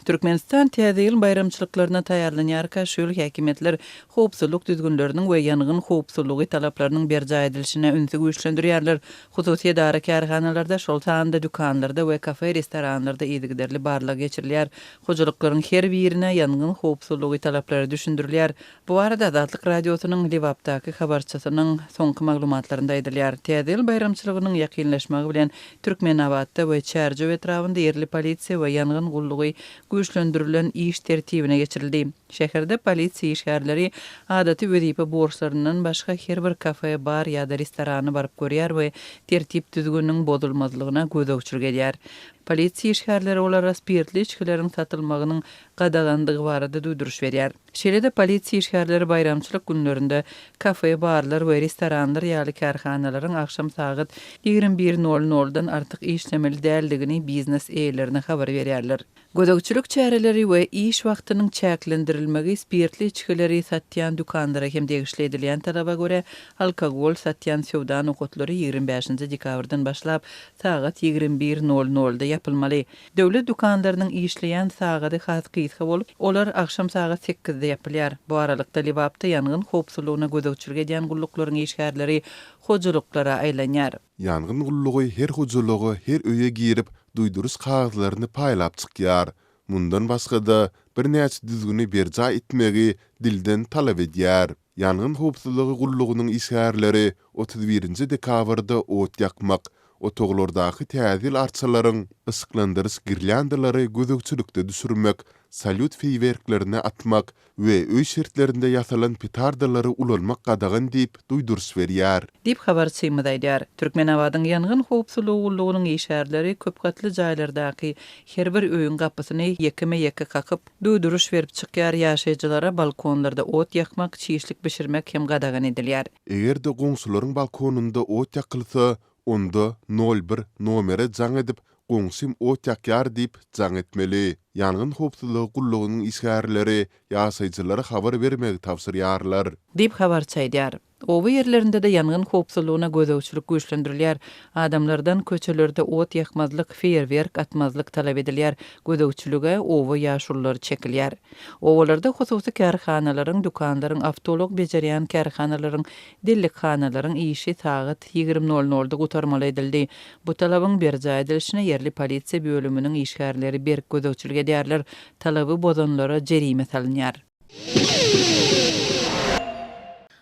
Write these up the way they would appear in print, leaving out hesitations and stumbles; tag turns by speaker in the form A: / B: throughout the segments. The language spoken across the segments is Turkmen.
A: Türkmenistan Täze ýyl baýramçylyklaryna taýýarlanýarka, şu ýyl häkimiýetler howpsuzlyk düzgünleriniň we ýangyn howpsuzlygy talaplarynyň berjaý edilişine ünsi güýçlendirýärler. Hususy edara-kärhanalarda, şol sanda dükanlarda we kafe-restoranlarda yzygiderli barlag geçirilýär. Hojalyklaryň her birine ýangyn howpsuzlygy talaplary düşündirilýär. Bu barada Azatlyk Radiosynyň Lebapdaky habarçysynyň soňky maglumatlarynda aýdylýar. Täze ýyl baýramçylygynyň ýakynlaşmagy bilen Türkmenabatda we Çärjew etrabynda ýerli polisiýa we ýangyn gullugy güýçlendirilen iş tertibine geçirildi. Şäherde polisiýa işgärleri adaty wezipe borçlaryndan başga her bir kafe, bar ýa-da restorana baryp görýär we tertip-düzgüniň bozulmazlygyna gözegçilik edýär. Polisiýa işgärleri olara spirtli içgileriň satylmagynyň gadagandygy barada duýduryş berýär. Şeýle-de polisiýa işgärleri baýramçylyk günlerinde kafe, barlar we restoranlar ýaly kärhanalaryň agşam sagat 21 nol noldan artyk işlemeli däldigini biznes eýelerine habar berýärler. Gözegçilik çäreleri we iş wagtynyň çäklendirilmegi spirtli içgileri satýan dükanlara hem degişli edilýän talaba görä, alkogol satýan söwda nokatlary 25-nji dekabrdan başlap sagat 21 nol nolda ýapylmaly. Döwlet dükanlarynyň işleýän sagady has gysga bolup, olar agşam sagat sekizde ýapylýar. Bu aralykda, Lebapda ýangyn howpsuzlygyna gözegçilik edýän gulluklaryň işgärleri hojalyklara aýlanýar.
B: Ýangyn gullugy her hojalyga, her öýe girip, duýduryş kagyzlaryny paýlap çykýar. Mundan başga-da, birnäçe düzgüni berjaý etmegi dilden talap edýär. Ýangyn howpsuzlygy gullugynyň işgärleri 31-nji dekabrda ot ýakmak, otaglardaky Täze ýyl arçalaryň yşyklandyryş girlyandalary gözegçilikde düşürmek, salýut feýwerklerini atmak we öý şertlerinde ýasalan petardalary ulanmak gadagan diýip duýduryş berýär.
A: Diýip, habarçymyz aýdýar. Türkmenabadyň ýangyn howpsuzlygy gullugynyň işgärleri köpgatly jaýlardaky her bir öýüň gapysyny ýekeme-ýeke kakyp, duýduryş berip çykýar, ýaşaýjylara balkonlarda ot ýakmak, çişlik bişirmek hem gadagan edilýär.
B: Eger-de goňşularyň balkonynda ot ýakylsa, onda nol bir nomere jaň edip, goňşym ot ýakýar diýip jaň etmeli. Ýangyn howpsuzlygy gullugynyň işgärleri ýaşaýjylara habar bermegi tabşyrýarlar.
A: Diýip, habarçy aýdýar. Oba ýerlerinde-de ýangyn howpsuzlygyna gözegçilik güýçlendirilýär. Adamlardan köçelerde ot ýakmazlyk, feýerwerk atmazlyk talap edilýär. Gözegçilige oba ýaşululary çekilýär. Obalarda hususy kärhanalaryň, dükanlaryň, awtoulag bejerýän kärhanalaryň, dellekhanalaryň işi sagat 20 nol nolda gutarmaly edildi. Bu talabyň berjaý edilişine ýerli polisiýa bölüminiň işgärleri berk gözegçilik edýärler. Talaby bozanlara jerime salynýar.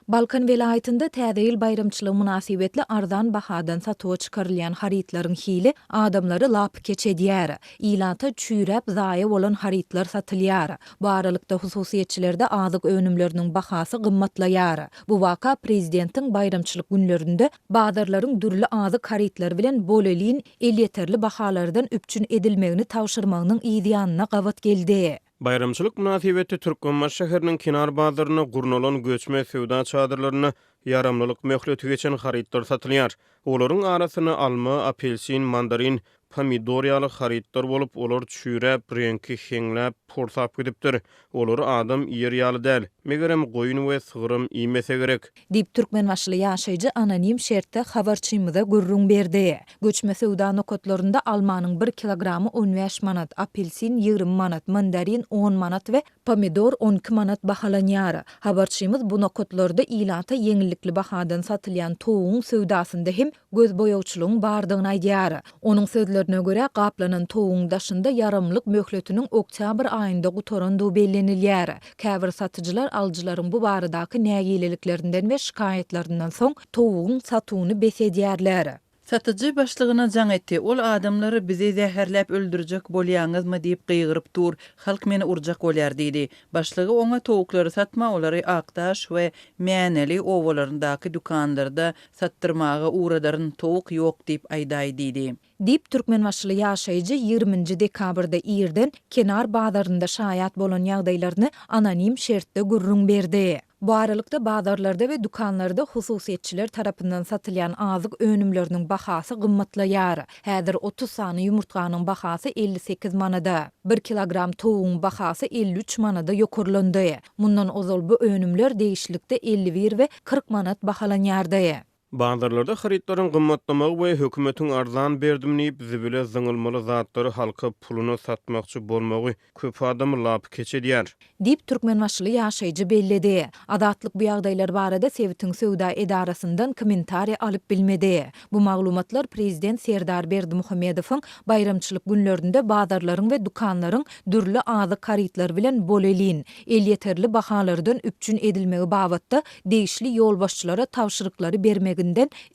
C: Balkan welaýatynda Täze ýyl baýramçylygy mynasybetli arzan bahadan satuwa çykarylýan harytlaryň hili adamlary lapykeç edýär. Ilata çüýräp zaýa bolan harytlar satylýar. Bu aralykda hususyýetçilerde azyk önümleriniň bahasy gymmatlaýar. Bu waka prezidentiň baýramçylyk günlerinde bazarlaryň dürli azyk harytlary bilen bolelin elýeterli bahalardan üpjün edilmegini tabşyrmagynyň yzýanyna gabat geldi.
D: Baýramçylyk mynasybetli Türkmenbaşy şäheriniň kenar bazarynda gurnalan göçme söwda çadyrlarynda ýaramlylyk möhleti geçen harytlar satylýar. Olaryň arasynda alma, apelsin, mandarin, pomidor ýaly harytlar bolup, olar çüýräp, reňki heňläp, porsap gidipdir. Olary adam iýer ýaly däl. Megerem, goýun we sygyram iýmese gerek.
C: Diýip, türkmenbaşyly ýaşaýjy anonim şertde habarçymyza gürrüň berdi. Göçme söwda nokatlarynda almanyň bir kilogramy on bäş manat, apelsin 20 manat, mandarin on manat we pomidor on iki manat bahalanýar. Habarçymyz bu nokatlarda ilata ýeňillikli bahadan satylýan towugyň söwdasynda hem gözboýagçylygyň bardygyny aýdýar. Onuň sözlerine görä, gaplanan towugyň daşynda ýaramlyk möhletiniň oktýabr aýynda gutarandygy bellenilýär. Käbir satyjylar alyjylaryň bu baradaky nägileliklerinden we şikaýatlaryndan soň towugyň satuwyny bes edýärler.
A: Satyjy başlygyna jaň etdi. Ol adamlar bizi zäherläp öldürjek bolýaňyzmy diýip gygyryp dur. Halk meni urjak bolýar diýdi. Başlygy oňa towuklary satma, olary Akdaş we Mäneli obalaryndaky dükanlarda Satdyrmaga ugradaryn, towuk ýok diýip aýdaý diýdi.
C: Diýip, türkmenbaşyly ýaşaýjy 20-nji dekabrda irden Kenar bazarynda şaýat bolan ýagdaýlaryny anonim şertde gürrüň berdi. Bu aralykda, bazarlarda we dükanlarda hususyýetçiler tarapyndan satylýan azyk önümleriniň bahasy gymmatlaýar. Häzir 30 sany ýumurtganyň bahasy 58 manada, bir kilogram towugyň bahasy 53 manada ýokarlandy. Mundan ozal bu önümler degişlilikde 51 we 40 manat bahalanýardy.
D: Bazarlarda harytlaryň gymmatlamagy we hökümetiň arzan berdim diýip, zibile zyňylmaly zatlary halka puluna satmakçy bolmagy köp adamy lapykeç edýär.
C: Diýip, türkmenbaşyly ýaşaýjy belledi. Azatlyk bu ýagdaýlar barada sebitiň söwda edarasyndan kommentariý alyp bilmedi. Bu maglumatlar prezident Serdar Berdimuhamedowyň baýramçylyk günlerinde bazarlaryň we dükanlaryň dürli azyk harytlary bilen bolelin, elýeterli bahalardan üpjün edilmegi babatda degişli ýolbaşçylara tabşyryklary bermeginden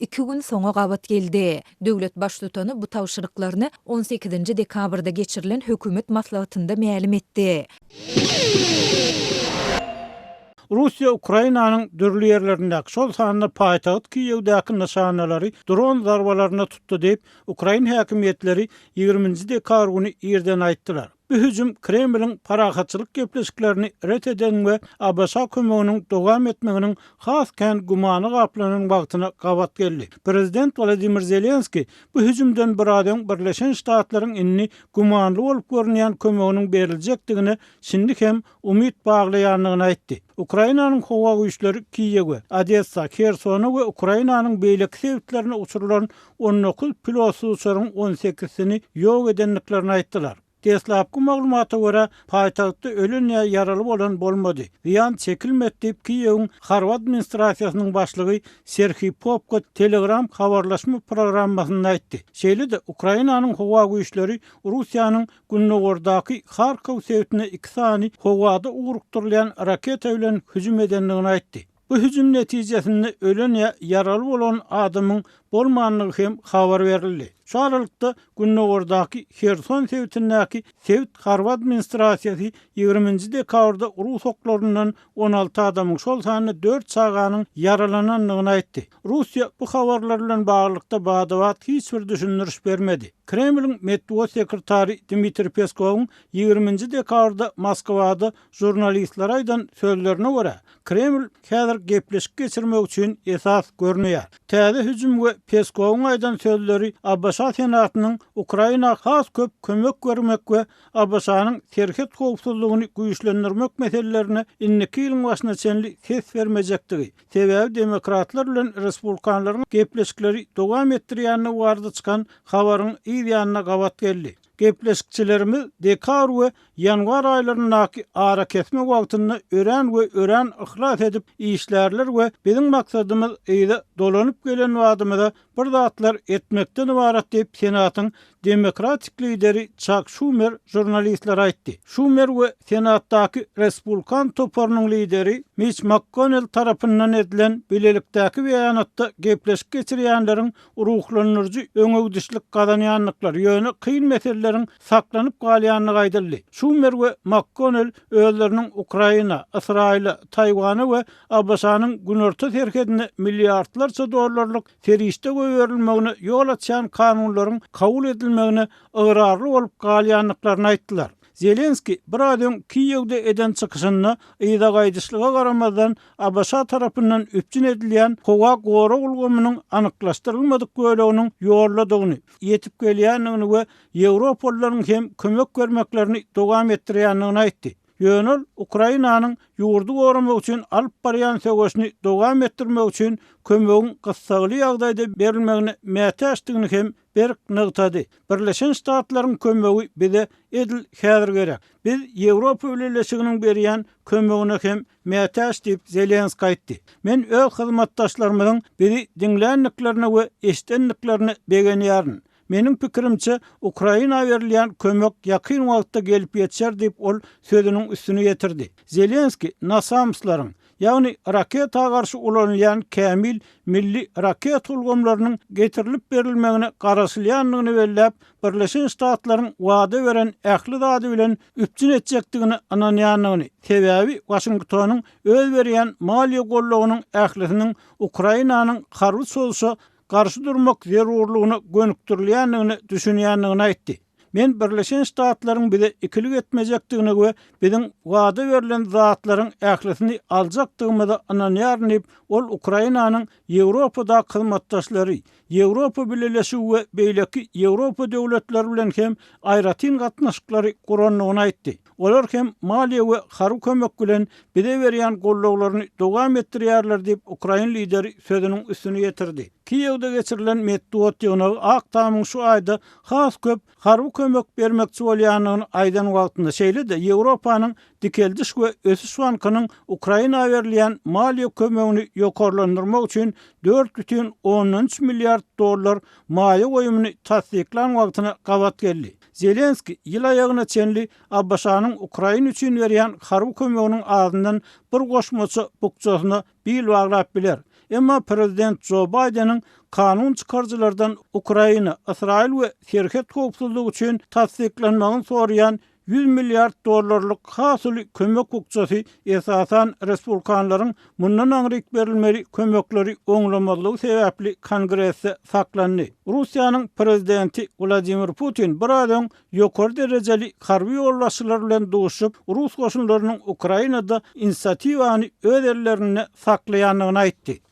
C: iki gün soňa gabat geldi. Döwlet Baştutany bu tabşyryklaryny on sekizinji dekabrda geçirilen hökümet maslahatynda mälim etdi.
E: Russiýa Ukrainanyň dürli ýerlerindäki, şol sanda paýtagt Kiýewdäki nyşanalary dron zarbalaryna tutdy diýip, ukrain häkimiýetleri ýigriminji dekabr güni irden aýtdylar. Bu hüjüm Kremliň parahatçylyk gepleşiklerini ret eden we ABŞ kömeginiň dowam etmeginiň has kän gümana gaplanan wagtyna gabat geldi. Prezident Wladimir Zelenskiý bu hüjümden biraz öň Birleşen Ştatlaryň indi gümanly bolup görünýän kömeginiň beriljekdigine şindi hem umyt baglaýandygyny aýtdy. Ukrainanyň howa güýçleri Kiýewe, Odessa, Hersona we Ukrainanyň beýleki sebitlerine uçurylan 19 pilotsyz uçaryň on sekizsini ýok edendiklerini aýtdylar. Deslapky maglumata görä, paýtagtda ölen ýa ýaraly bolan bolmady. Zyýan çekilmedi diýip, Kiýewiň harby administrasiýasynyň başlygy Serhiý Popko Telegram habarlaşma programmasynda aýtdy. Şeýle-de, Ukrainanyň howa güýçleri Russiýanyň gündogardaky Harkow sebitine iki sany howada ugrukdyrylýan raketa bilen hüjüm edendigini aýtdy. Bu hüjüm netijesinde ölen ýa ýaraly bolan adamyň bolmandygy hem habar berildi. Şu aralykda, gündogardaky Herson sebitindäki sebit harby administrasiýasy ýigriminji dekabrda rus oklaryndan 16 adamyň, şol sanda dört çaganyň ýaralanandygyny aýtdy. Russiýa bu habarlar bilen baglylykda bada-bat hiç bir düşündiriş bermedi. Kremliň metbugat sekretary Dmitriý Peskowyň ýigriminji dekabrda Moskwada žurnalistlere aýdan sözlerine görä, Kreml häzir gepleşik geçirmek üçin esas görmeýär. Täze hüjüm we Peskowyň aýdan sözleri ABŞ Senatynyň Ukraina has köp kömek bermek we ABŞ-nyň serhet howpsuzlygyny güýçlendirmek meselelerine indiki ýylyň başyna çenli ses bermejekdigi, sebäbi demokratlar bilen respublikanlaryň gepleşikleri dowam etdirýändigi barada çykan habaryň yz ýanyna gabat geldi. Gepleşikçilerimiz dekabr we ýanwar aýlaryndaky arakesme wagtynda örän we örän yhlas edip işlärler we biziň maksadymyz yza dolanyp gelen badymyza bir zatlar etmekden ybarat diýip, Senatyň demokratik lideri Çak Şumer žurnalistlere aýtdy. Şumer we Senatdaky respublikan toparynyň lideri Miç MakKonnel tarapyndan edilen bilelikdäki beýanatda gepleşik geçirýänleriň ruhlandyryjy öňegidişlik gazanýandyklary, ýöne kyn meseleleriň saklanyp galýandygy aýdyldy. Şumer we MakKonnel özleriniň Ukraina, Ysraýyla, Taýwana we ABŞ-nyň günorta serhedine milliardlarça dollarlyk serişde goýberilmegine ýol açýan kanunlaryň kabul edilmegine ygrarly bolup galýandyklaryny aýtdylar. Zelenskiý biraz öň Kiýewde eden çykyşynda yza gaýdyşlyga garamazdan ABŞ tarapyndan üpjün edilýän howa gorag ulgamynyň anyklaşdyrylmadyk böleginiň ýoldadygyny, ýetip gelýändigini we ýewropalylaryň hem kömek bermeklerini dowam etdirýändigini aýtdy. Ýöne ol Ukrainanyň ýurdy goramak üçin alyp barýan söweşini dowam etdirmek üçin kömegiň gyssagly ýagdaýda berilmegine mätäçdigini hem berk nygtady. Birleşen Ştatlaryň kömegi bize edil häzir gerek. Biz Ýewropa Bileleşiginiň berýän kömegine hem mätäç diýip, Zelenskiý aýtdy. Men öz hyzmatdaşlarymyzyň bizi diňländiklerine we eşidendiklerine begenýärin. Meniň pikirimçe, Ukraina berilýän kömek ýakyn wagtda gelip ýetişer diýip, ol sözüniň üstüni ýetirdi. Zelenskiý NASAMS-laryň, ýagny raketa garşy ulanylýan kämil milli raketa ulgamlarynyň getirilip berilmegine garaşylýandygyny belläp, Birleşen Ştatlaryň wada beren ähli zady bilen üpjün etjekdigine ynanýandygyny, sebäbi Waşingtonyň öz berýän maliýe goldawynyň ählisiniň Ukrainanyň harby çozuşa garşy durmak zerurlygyna gönükdirilýändigine düşünýändigini aýtdy. Men Birleşen Ştatlaryň bize ikilik etmejekdigine we biziň wada berlen zatlaryň ählisini aljakdygymyza ynanýaryn diýip, ol Ukrainanyň Ýewropadaky hyzmatdaşlary, Ýewropa Bileleşigi we beýleki Ýewropa döwletleri bilen hem aýratyn gatnaşyklary gurandygyny aýtdy. Olar hem maliýe we harby kömek bilen bize berýän goldawlaryny dowam etdirýärler diýip, ukrain lideri sözüniň üstüni ýetirdi. Kiýewde geçirilen metbugat ýygnagy Ak Tamyň şu aýda has köp harby kömek bermekçi bolýandygyny aýdan wagtynda, şeýle-de Ýewropanyň Dikeldiş we ösüş bankynyň Ukraina berilýän maliýe kömegini ýokarlandyrmak üçin 4,3 milliard dollar maýa goýumyny tassyklan wagtyna gabat geldi. Zelenskiý ýyl aýagyna çenli ABŞ-nyň Ukraina üçin berýän harby kömeginiň azyndan bir goşmaça bukjasyna bil baglap biler. Emma prezident Jo Baýdeniň kanun çykaryjylardan Ukraina, Ysraýyl we serhet howpsuzlygy üçin tassyklanmagyny soraýan 100 milliard dollarlyk has uly kömek bukjasy esasan respublikanlaryň mundan aňryk berilmeli kömekleri oňlamazlygy sebäpli Kongresde saklandy. Russiýanyň prezidenti Wladimir Putin biraz öň ýokary derejeli harby ýolbaşçylar bilen duşup, rus goşunlarynyň Ukrainada inisiatiwany öz ellerinde saklaýandygyny aýtdy.